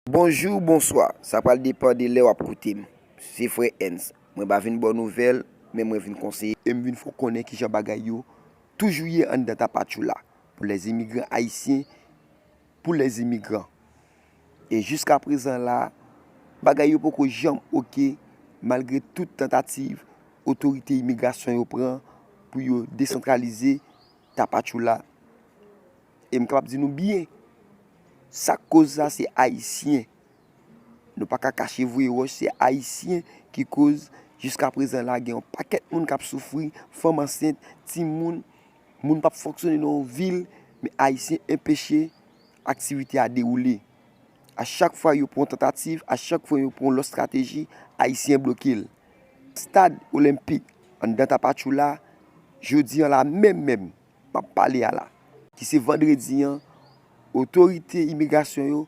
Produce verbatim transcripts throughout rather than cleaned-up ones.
Bonjou, bonswa. Sa pral depann de lè w ap koute m. Se frè Ernst. Mwen pa vin ba w nouvèl, men mwen vin konseye e m vin fè w konnen kijan bagay yo toujou ye anndan Tapachula pou lèzimigran ayisyen, pou lèzimigran. E jiskaprezan la, bagay yo poko janm oke, malgre tout tantativ otorite imigrasyon yo pran pou yo desantralize Tapachula. E m kapab di nou byen, sa k koz sa se Ayisyen. Nou pa ka kache voye wòch, se Ayisyen ki koz jiskaprezan la gen yon pakèt moun k ap soufri, fanm ansent, timoun, moun p ap fonksyone nan yon vil, men Ayisyen enpeche aktivite a dewoule. A chak fwa yo pran yon tantativ, a chak fwa yo pran yon lòt estrateji, Ayisyen bloke l. Stad Olenpik anndan Tapachula, jodi an la menm menm, m ap pale a la, ki se vandredi an, otorite imigrasyon yo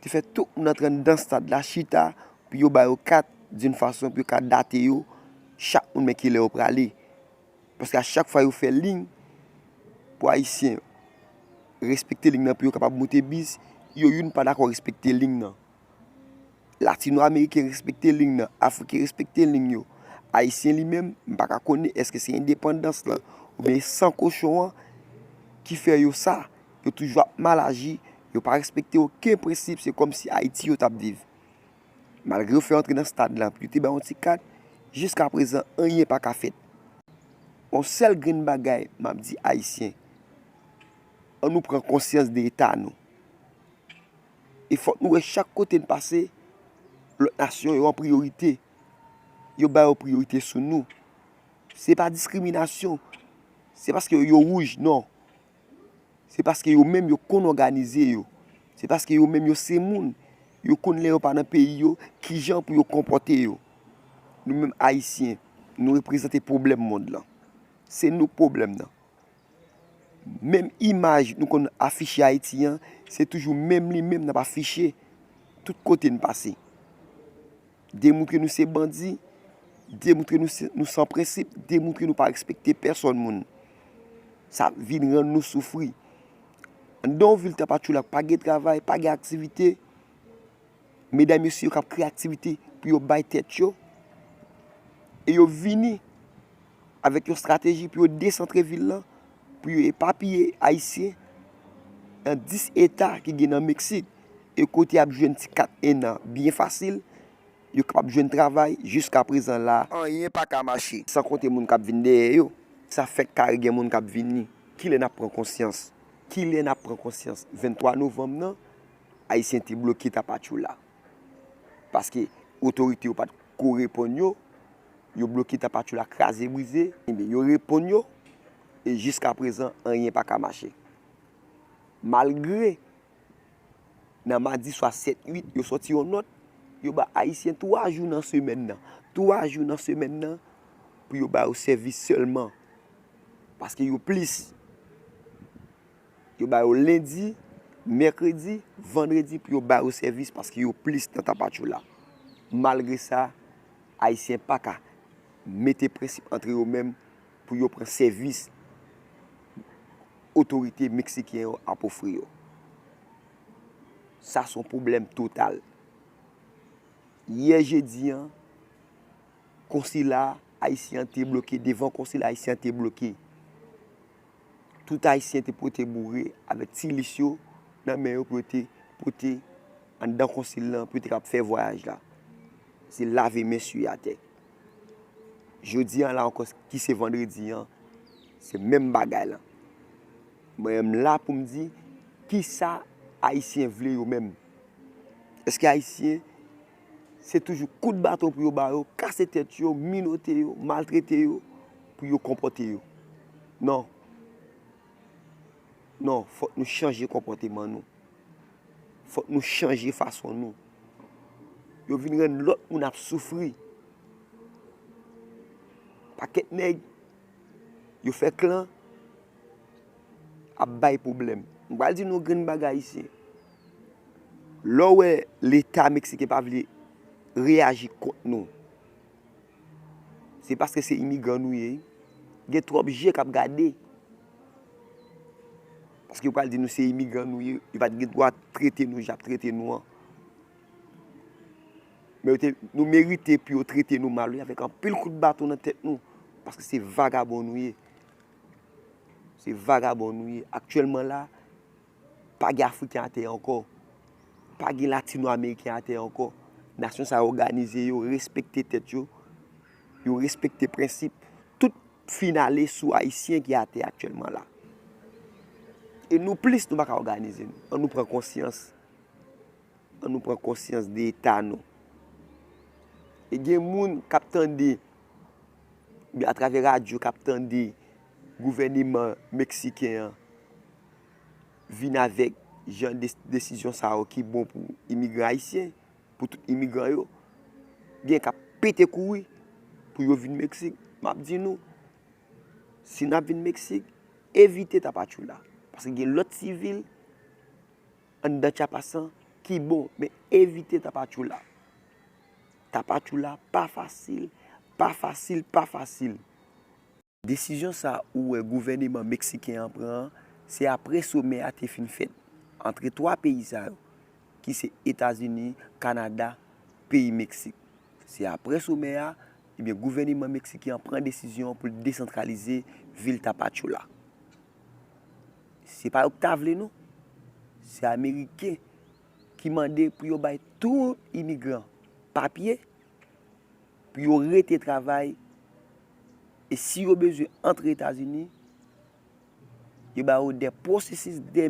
te fè tout moun antre anndan stad la chita pou yo ba yo kat d'une façon pou yo ka date yo, chak moun men kilè yo prale. Paske a chak fwa yo fè liy pou Ayisyen respekte liy nan pou yo kapab moute bis, yo youn pa dakò respekte liy nan. Latino Ameriken respekte liy nan, Afriken respekte liy yo. Ayisyen li menm, m pa ka konnen èske se endepandans lan oubyen san kochon an ki fè yo sa. Yo toujou ap mal aji, yo pa respekte okenn prensip, se kòmsi Ayiti yo t ap viv. Malgre yo fè yo antre nan stad lan, yo te ba yo yon ti kat, jiskaprezan anyen pa ka fèt. Yon sèl grenn bagay m ap di Ayisyen, ann nou pran konsyans de eta nou. E fòk nou wè chak kote n pase, lòt nasyon yo an priyorite. Yo ba yo priyorite sou nou. Se pa diskriminasyon. Se paske yo wouj, non. Se paske yo menm yo konn òganize yo. Se paske yo menm yo se moun. Yo konn lè yo pa nan peyi yo, kijan pou yo konpòte yo. Nou menm Ayisyen, nou reprezante pwoblèm mond lan. Se nou k pwoblèm nan. Menm imaj nou konn afiche Ayiti an, se toujou menm li menm n ap afiche tout kote n pase. Demoutre nou se bandi, demoutre nou se, nou san prensip, demoutre nou pa respekte pèsòn moun. Sa vin rann nou soufri. Anndan yon vil Tapachula pa gen travay, pa gen aktivite, medam yo se yo k ap kreye aktivite pou yo bay tèt yo. E yo vini avèk yon estrateji pou yo desantre vil lan, pou yo epapiye Ayisyen nan dis eta ki gen nan Meksik, e kote y ap jwenn ti kat enn an byen fasil, yo kapab jwenn travay, jiskaprezan la, anyen pa ka mache, san konte moun k ap vin dèyè yo. Sa fèk kare gen moun k ap vini. Kilè n ap pran konsyans? Kilè n ap pran konsyans? Venntwa novanm nan, Ayisyen te bloke Tapachula. Paske otorite yo pa t ko reponn yo, yo bloke Tapachula kraze brize, ebyen, yo reponn yo, e jiskaprezan, anyen pa ka mache. Malgre, nan madi swa sèt uit, yo sòti yon nòt, yo ba Ayisyen twa jou nan semèn nan. Twa jou nan semèn nan pou yo ba yo sèvis sèlman. Paske yo plis. Yo ba yo lendi, mèkredi, vandredi pou yo ba yo sèvis paske yo plis nan Tapachula. Malgre sa, Ayisyen pa ka mete prensip antre yo menm pou yo pran sèvis otorite meksiken yo ap ofri yo. Sa se yon pwoblèm total. Yè jedi an, konsila ayisyen an te bloke, devan konsila ayisyen an te bloke. Tout Ayisyen te pote boure avèk ti lis yo nan men yo pou yo te pote anndan konsil lan pou yo te kab fè vwayaj la. Se lave men swiye atè. Jodi an la ankò, ki se vandredi an, se menm bagay lan. Mwen menm la pou m di, kisa Ayisyen vle yo menm? Èske Ayisyen se toujou kout baton pou yo ba yo, kase tèt yo, minote yo, maltrete yo, pou yo konpòte yo? Non. Non, fòk nou chanje konpòteman nou. Fòk nou chanje fason nou. Yo vin rann lòt moun ap soufri. Pakèt nèg, yo fè klan, ap bay pwoblèm. M pral di nou yon grenn bagay isi. Lè w wè Leta meksiken pa vle reyaji kont nou, se paske se imigran nou ye. Gen twòp je k ap gade. Paske yo pral di nou se imigran nou ye, yo pa t gen dwa trete nou jan y ap trete nou an. Merite, nou merite pou yo trete nou mal, wi, avèk anpil kout baton nan tèt nou. Paske se vagabon nou ye. Se vagabon nou ye. Aktyèlman la, pa gen Afriken atè ankò. Pa gen Latino Ameriken atè ankò. Nasyon sa yo òganize, yo respekte tèt yo. Yo respekte prensip. Tout fin ale sou Ayisyen ki atè aktyèlman la. E nou plis, nou pa ka òganize nou. Ann nou pran konsyans. Ann nou pran konsyans de eta nou. E gen moun k ap tande, oubyen atravè radyo k ap tande gouvèneman meksiken an vin avèk jan de desizyon sa yo ki bon pou imigran ayisyen, pou tout imigran yo. Gen k ap pete kouri pou yo vin Meksik. M ap di nou, si n ap vin Meksik, evite Tapachula. Paske gen lòt ti vil anndan Chiapas lan ki bon, men evite Tapachula. Tapachula pa fasil, pa fasil, pa fasil. Desizyon sa ou wè gouvèneman meksiken an pran an, se apre somè a te fin fèt antre twa peyi sa yo, ki se Etazini, Kanada, peyi Meksik. Se apre somè a, ebyen, gouvèneman meksiken an pran desizyon pou l desantralize vil Tapachula. Se pa yo ki ta vle, non. Se Ameriken ki mande pou yo bay tout imigran papye, pou yo rete travay, e si yo bezwen antre Etazini, yo ba yo de pwosesis, de,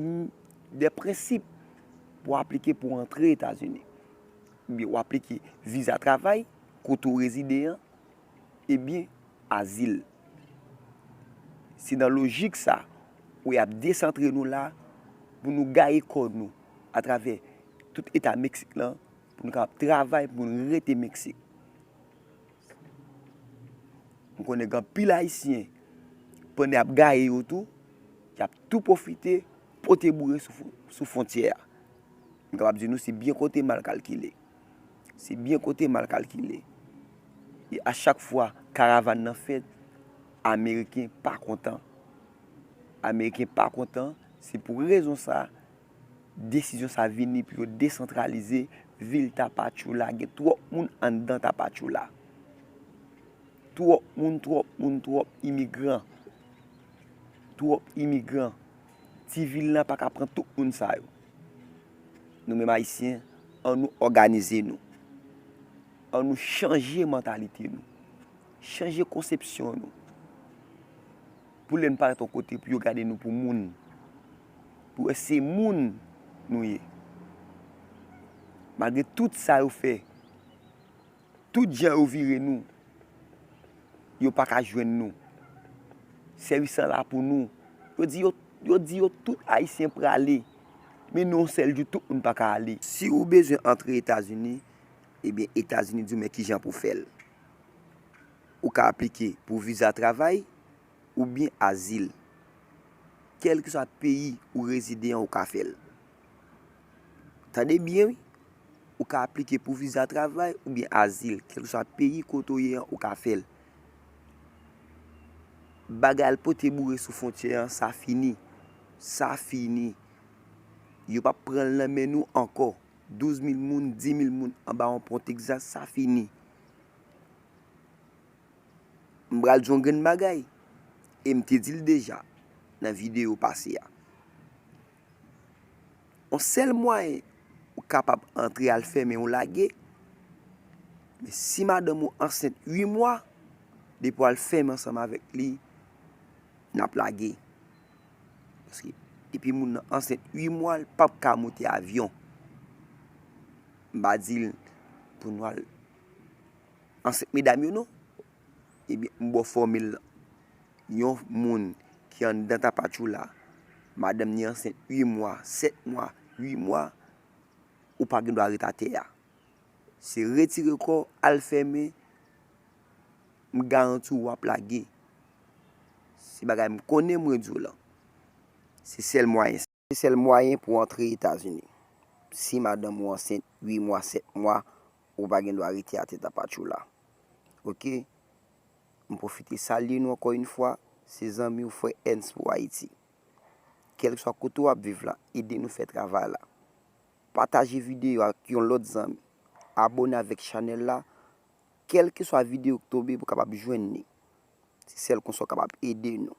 de prensip pou w aplike pou w antre Etazini. Oubyen w aplike viza travay, kote w rezide an, ebyen, azil. Se nan lojik sa, w y ap desantre nou la, pou nou gaye kò nou atravè tout eta Meksik lan, pou nou kapab travay, pou nou rete Meksik. M konnen gen anpil Ayisyen, pandan y ap gaye yo tou, y ap tou pwofite pote boure sou fon-, sou fwontyè a. M kapab di nou se byen kote mal kalkile. Se byen kote mal kalkile. E a chak fwa karavàn nan fèt, Ameriken pa kontan. Ameriken pa kontan, se pou rezon sa, desizyon sa vini pou yo desantralize vil Tapachula. Gen twòp moun anndan Tapachula. Twòp moun, twòp moun, twòp imigran. Twòp imigran. Ti vil lan pa ka pran tout moun sa yo. Nou menm Ayisyen, ann nou òganize nou. Ann nou chanje mantalite nou. Chanje konsepsyon nou. Pou lè n parèt yon kote, pou yo gade nou pou moun. Pou wè se moun nou ye. Malgre tout sa yo fè, tout jan yo vire nou, yo pa ka jwenn nou. Sèvis lan la pou nou. Yo di yo, yo di yo tout Ayisyen prale. Men nan yon sèl jou, tout moun pa ka ale. Si ou bezwen antre Etazini, ebyen, Etazini di w men kijan pou w fè l. Ou ka aplike pou viza travay oubyen azil. Kèlkeswa peyi ou rezide an, ou ka fè l. Tande byen, wi. Ou ka aplike pou viza travay oubyen azil, kèlkeswa peyi kote w ye an, ou ka fè l. Bagay al pote boure sou fwontyè an, sa fini. Sa fini. Yo p ap pran l nan men nou ankò. Douz mil moun, dis mil moun anba yon pon Tegzas, sa fini. M pral di yon grenn bagay, e m te di l deja nan videyo pase a. Yon sèl mwayen ou kapab antre al fèmen yon lage, men si madanm ou ansent uit mwa, depi w al fèmen ansanm avèk li, n ap lage. Paske depi moun nan ansent uit mwa, l p ap ka monte avyon. M pa di l pou nou al ansent medam yo, non. Ebyen, m ba w fòmil lan. Yon moun ki anndan Tapachula, madanm ni ansent uit mwa, sèt mwa, uit mwa, ou pa gen dwa ret atè a. Se retire kò w, al fèmen, m garanti w w ap lage. Se bagay m konnen mwen di w lan. Se sèl mwayen sa. Se sèl mwayen pou w antre Etazini. Si madanm ou ansent uit mwa, sèt mwa, ou pa gen dwa rete atè Tapachula. Oke? M pwofite salye nou ankò yon fwa, se zanmi w frè Ernst pou Ayiti. Kèlkeswa kote w ap viv la, ede nou fè travay la. Pataje videyo ak yon lòt zanmi. abòne avèk chanèl la. Kèlkeswa videyo k tonbe, pou kapab jwenn li. Se sèl konsa w kapab ede nou.